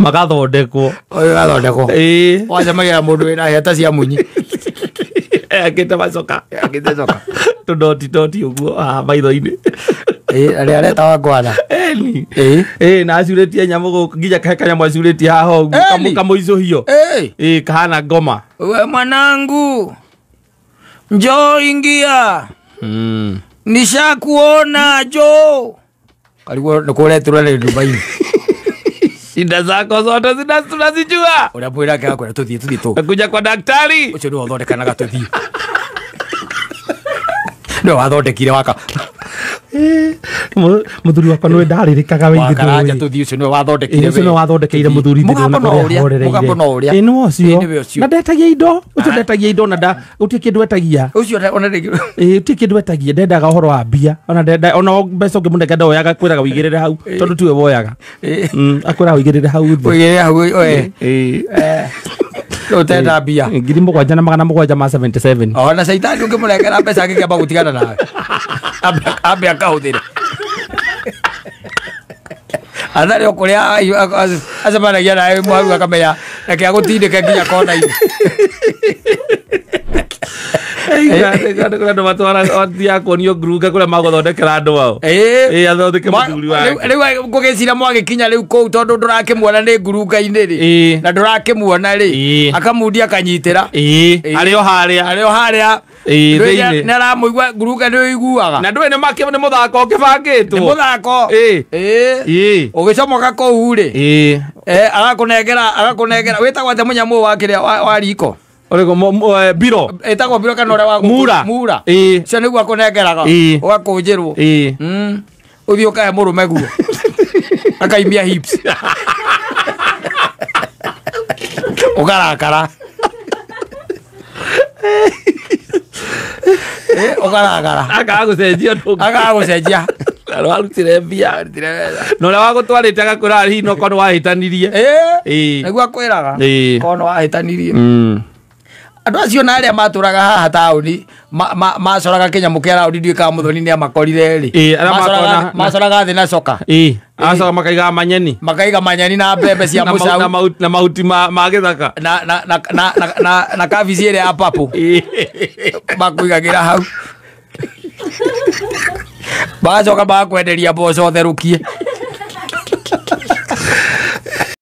Magathondekwo. Ũyũ gathondekwo. Ĩĩ. Wacemagia na mũndũ wĩna hĩa ta cia munyi. Akĩte macoka. Akĩte coka. Tũdoti doti ũguo haha maitho-inĩ. Ĩĩ, arĩa areta wangwana. Eni. Ĩĩ. Ĩĩ, na acurĩtie nyamũ gũkũ nginya kahe kanyamũ acurĩtie haha ũguo Eni. kamũicũhio. Ĩĩ. Ĩĩ, kahana ngoma. We mwanangu, njoo ingia. Nishakuona njoo. Karigwo nĩ kũretirwo nĩ Dubai. Shida zako zote tunazijua. Ũrĩa mwĩra ake akwĩra tũthiĩ tũthiĩ tũ. Nakuja kwa daktari. Ũcio nĩwe ũthondekanaga tũthiĩ. Nĩwe wathondekire waka. Mũthuri wakwa nĩwe ndarĩrĩkaga we Wa Karanja ithe tũthiĩ ũcio nĩwe wathondekire. ũcio nĩwe wathondekeire mũthuri ithe Mũgambo no ũrĩa, mũgambo no ũrĩa. Ĩĩ nĩwe ũcio. Ĩĩ nĩwe ũcio. Na ndetagia indo, ũcio ndetagia indo na nda gũtirĩ kĩndũ etagia. Ũcio ona rĩngĩ. Ĩĩ gũtirĩ kĩndũ etagia, ndendaga ũhoro wa mbia. Ona ndenda ona mbeca ũngĩmũnengera ndoyaga kwĩraga wĩigĩrĩre hau tondũ tiwe woyaga. Akwĩraga wĩigĩrĩre hau thĩ. Ũigĩrĩre hau oe. Ĩĩ. Ũtenda mbia. 7,777. Ona caitani ũngĩmũnengera mbeca angĩkĩamba gũtigana nawe. Ambe akahũthĩre. Atharĩ o kũrĩa acemanagia nawe mwaru akamenya reke agũtindĩke nginya kona-inĩ. Kũrĩ andũ matwaraga mathiaga kuonio ngurunga kũrĩa magũthondekera andũ ao. Ĩĩ. Ĩĩ athondeke mũthuri wake. Rĩu ngũgĩcira mwagĩkinya rĩu kũu tondũ ndũrakĩmuona nĩ ngurunga-inĩ rĩ. Ĩĩ. Na ndũrakĩmuona rĩ. Ĩĩ. Akamundia akanyitĩra. Ĩĩ, Ĩĩ. arĩ o harĩa. Arĩ o harĩa. Ĩĩ, Nĩ thĩinĩ. nĩ aramũigua ngurunga nĩ ũiguaga. Na ndũĩ nĩ nĩ mũthako ũkĩbangĩtwo. Nĩ mũthako. Ĩĩ. Ĩĩ. Ĩĩ. Ũgĩcomoka kũu rĩ. Ĩĩ. Agakũnengera wĩtagwo atĩa mũnyamũ ũyũ wa kĩrĩa wa riko? Ũrĩkũ biro. Ĩtagwo biro kana ũrĩa wa Mura. Mura. Ĩĩ. Ũcio nĩguo akũnengeraga. Ĩĩ. Ũgakũnjĩrwo. Ĩĩ. Ũthiĩ ũkahe mũrũme guo. Akaimia hips. Ũkarakara. Ũkarakara. Akaga gũcenjia ũndũ ũngĩ. Akaga gũcenjia. Na warutire mbia. Na ũrĩa wagũtwarĩte agakwĩra hihi no korwo nĩwahĩtanirie. Ĩĩ. Nĩguo akwĩraga. Ĩĩ. Korwo nĩwahĩtanirie. Andũ acio na arĩa matũraga haha taũni macoraga kĩnyamũ kĩa raũndi ndiũĩ kana mũthoni nĩ amakorire rĩ. Ĩĩ, arĩa makona- Macoraga thĩ na coka. Ĩĩ, acoka makaigaga manyeni. Makaiga manyeni na mbembe cia Na mũcau. na mahuti ma gĩthaka. Na kabici ĩrĩa ya papo. Ĩĩ. Makũigagĩra hau. Magacoka magakwenderia mboco therũkie.